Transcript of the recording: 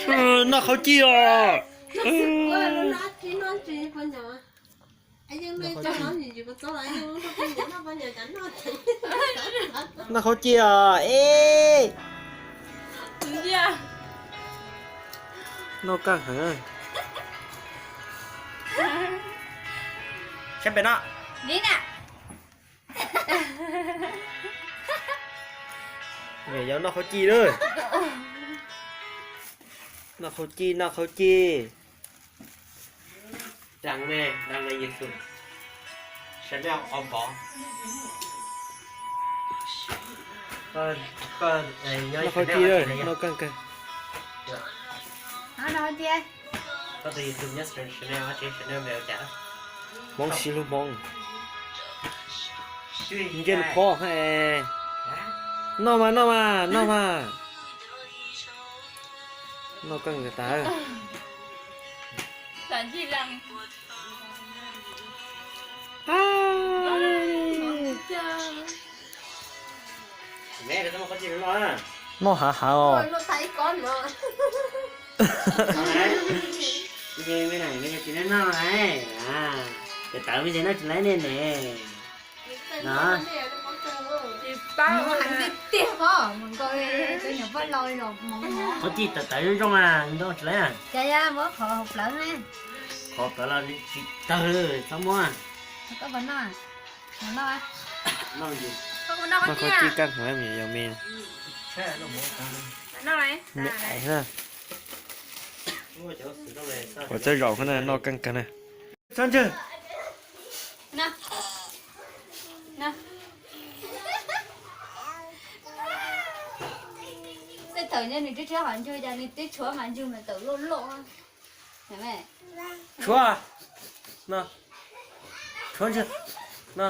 Noj qhauv cij os. Noj qhauv cij os. Ej, noj kaj heev. Saib pem no. Niam yau noj qhauv cij lawm. Noj qhauv cij, noj qhauv cij. Noj qhauv cij, noj kaj kawg. Hmoob sib hlub Hmoob. Nce lub pob, noj mas, noj mas, noj mas. Noj kaj kawg tas. Noj hav hav os. Tawv tawv me ntsis noj tsis laib ne ne. Qhauv cij tawv tawv zoo zoo mas noj tsis laib. Qhov plawv los tsis tawg, txhob muab. Noj qhauv cij kaj heev, yog me, me ais na. Ua txawj zaum no noj kaj kawg na. Txhob ntsawg. Tej thaum nws twb tshuav qhov ntswg, cas nws twb tshuav qhov ntswg mas tawm loj loj. Tshuav, no, tshuav ntswg, no.